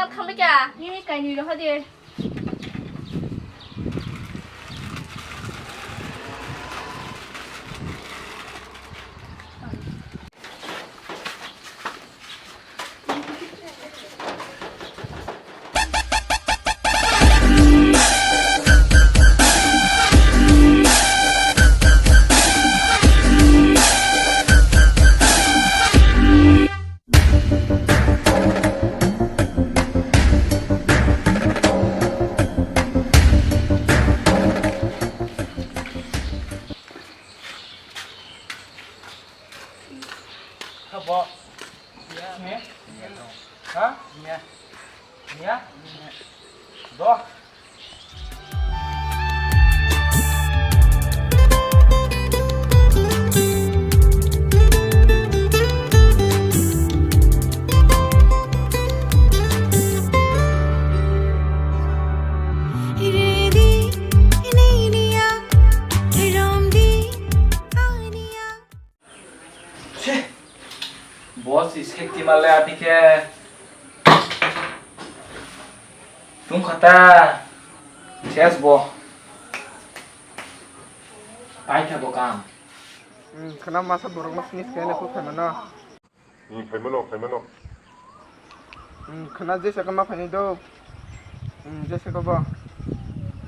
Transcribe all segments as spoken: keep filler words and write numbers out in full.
Khambai kha, mimi kainwi rohor di. Bo. Sini. Ha? Nia. Nia. Do. Boss, iskek timal le adi ke. Tung khata. Ses bo. Pai kha bo kam. Hmm, khana masa borok mas nis kene ko khana no. Hmm, phaimano, phaimano. Hmm, khana jesa kama phaini do. Hmm, jesa ko bo.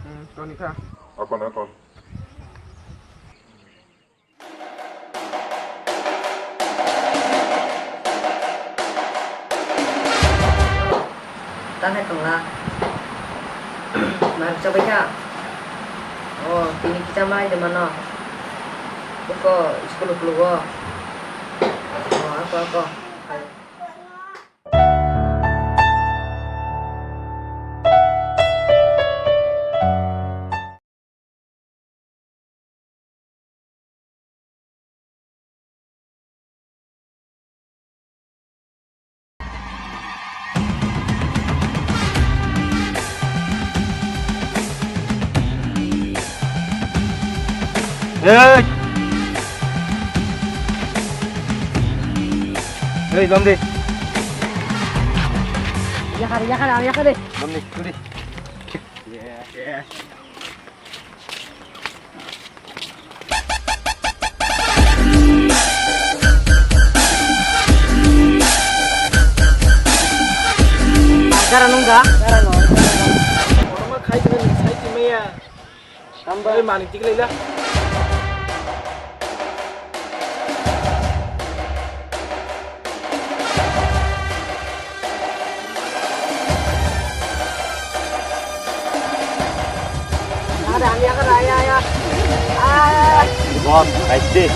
Hmm, toni kha. Akon, akon. Tanai tongla. Mar chabai kha. O, tini kisa mai de mano. Buko school kulugo. O, ako, ako. Ei! Ei, dam de. Yakar, yakar, yakar de. Dam de, dam de. Gara nung da? Gara nung. Oroma khai tini sai tini ya. Tamba. Oi mani tik leila. Ada, ada, ada, ya, ya. Ah. Boss, guys, deh.